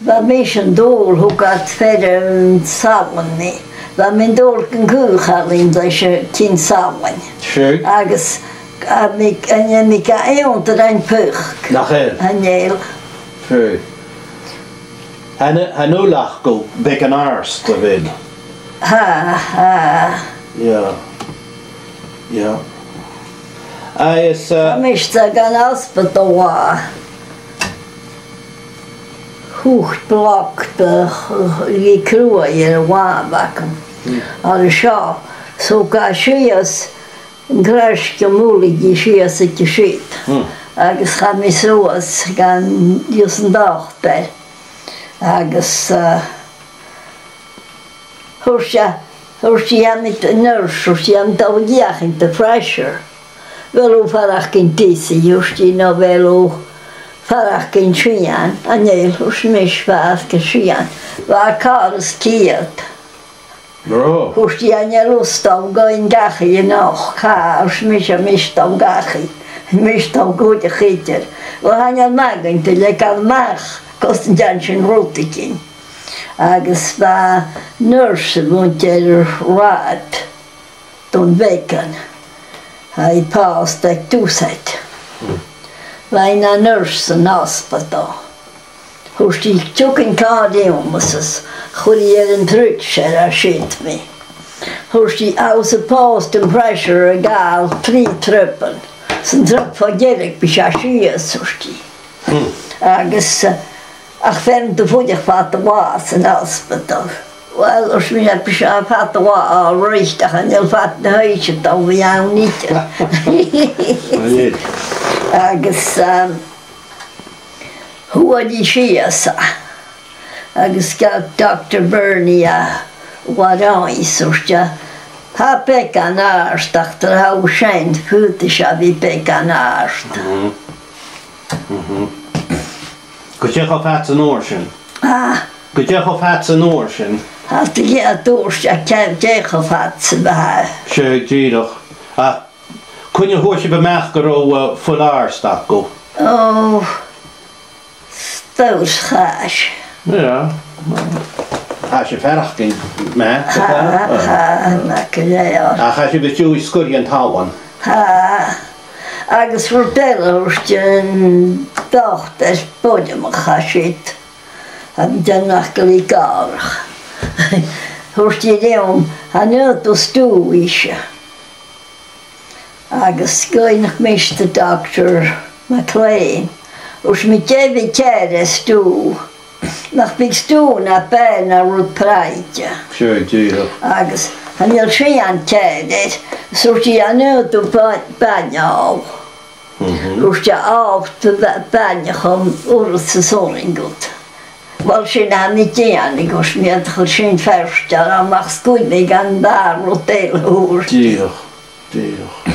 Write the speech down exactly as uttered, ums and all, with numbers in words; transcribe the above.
Bha mise an dùil, thug iad fear an salann mi. Bha mi an dùil gun cuir iad leis a' chinn salann. Seadh. Agus, a, mi, a, mi ga ionndrainn puic. Nach e? Chan eil. Seadh. Tha an, tha an uile aca beagan àrd, a bheil? Tha, tha. Yeah. Yeah. Agus, uh, tha mise gan ospadal a-mhàin. Thuit bloc de, de chruaidh air a' bhàta agam. Mm. Air seo, so chaidh sìos an crois gu mullaidh sìos aig an siud. Mm. Agus chaidh mi suas gun, gus an dotair. Agus, uh, thuirt e, thuirt e, an nurse, thuirt e, an dòigh a dh'fheuch thu pressure. A bheil thu a' faireachdainn dizzy, thuirt i, no a bheil thu a' faireachdainn sìon, chan eil, thuirt mise, bha e gu sìon. Bha e còrr is ceud. Ro. Thuirt i, an eil thusa a' dol dhachaigh a-nochd? Tha, thuirt mise, mise a' dol dhachaigh. Mise a' dol cuideachd idir. Uill, chan eil mi ag iarraidh leagan a-mach, gus an dèan sinn rudeigin. Agus bha nurse a' muinntir rathad don bheagan, tha i pòsta aig Dùsaid. Bha i na nurse san ospadal. Thuirt i, tiugainn càil rium-sa, is chuir i air an fridge air a siud mi. Thuirt i, tha thusa pòsta am pressure a ghabhail trì tripean. San triop bho dheireadh bidh e sìos, thuirt i. Hmm. Agus, eh, ach feumaidh tu fuireach fad an latha san ospadal. Uill, thuirt mise, bidh sinn fad an latha alright, ach chan eil fad na h-oidhche a' dol a bhith ann idir. Agus, um, fhuair i sìos e. Agus ghabh Doctor Birnie e a-nuas, thuirt e, tha e beagan àrd, ach nuair a tha thu sean, faodaidh e bhith beagan àrd. Mhm. Mhm. Gu dè cho fad 's an uair sin? Ah. Gu dè cho fad 's an uair sin? Tha, dè, a thuirt e, dè, dè cho fad 's a bha e? Seadh, dìreach. Ach cuin a fhuair sibh a-mach gun robh, uh, fuil àrd agaibh? Ò, 's dòcha chaidh. Yeah. Tha sibh a' faireachdainn math, tha, tha, tha, math gu leòr. Ach tha sibh a' dol a sguir an t-salann. Tha. Agus rud eile, thuirt an dotair, boireannach a tha siud, a bha dèanamh gu lèir gàrach. Thuirt i rium, chan fhaod thu stùth innse. Agus dh'fhaighnich mise do Doctor McLean, thuirt mi, dè bha ceàrr air stùth? Nach biodh stùth na beatha na rud praighte. Sure, dìreach. Agus chan eil sìon ceàrr air, is thuirt i, chan fhaod thu ba-, bainne a thogail. Mhm. Thuirt e, fhaodaidh tu ba-, bainne a chum uiread 's as urrainn dhut. Uill, sin a tha mi a' dèanamh, thuirt mi, an cuir sinn feirste orm ach sguir mi dhan dà rud eile a thuirt. Dìreach, dìreach.